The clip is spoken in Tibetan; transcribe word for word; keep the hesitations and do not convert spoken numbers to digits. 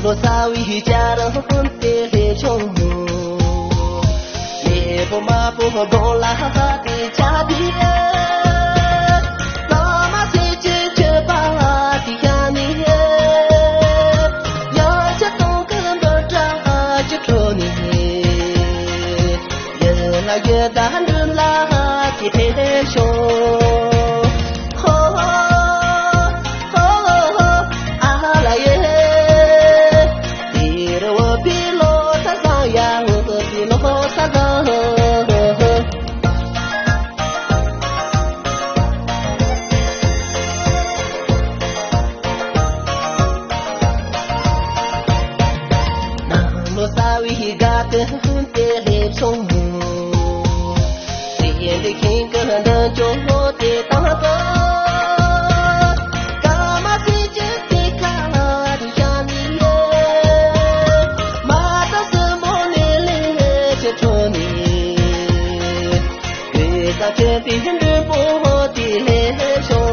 ལོ་ཙཱ་བའི་བྱ་རུང་དེ་ལས་བྱུང་། མེས་པོ་དམར་པོ་དགུང་ལ་དེ་ཆ་དེ། བླ་མ་སེར་སྐྱའི་མཆོད་པ་དེ་ཤར་ནས། ཡང་ཆེ་གཏོང་གི་འབུམ་སྒྲ་ཅིག་འཕྲོ་ནས། ཡུལ་ལ་ཡུལ་དང་འགྲིམ་ལ་དེ་ཕེབས་ཤོག་ཧོ་ཧོ་ཧོ་ཨ་ལ་ཡེ། དེ་རུ་བོད་པའི་ལོ་གསར་བཟང་ཡ། བོད་པའི་ལོ་གསར་བཟང་། ནང་ལོ་ཙཱ་བའི་དགའ་སྟོན་དེ་སླེབས་སོང་། སྲིད་འདི་ཁྱིམ་གྱི་མདུན་ཅོག་དེ་དང་པོ། ཀ་མ་སྲིད་ཀྱི་སྲིད་ཁ་ལ་རི་ཞྭ་ནི་ཡོད། མ་ད་སྲིན་མོ་ནི་ལས་ཀྱི་ཁྲོད་ནས། བོད་ས་ཆེན་པོའི་མགྲོན་པོ་དེ་སླེབས་སོང་།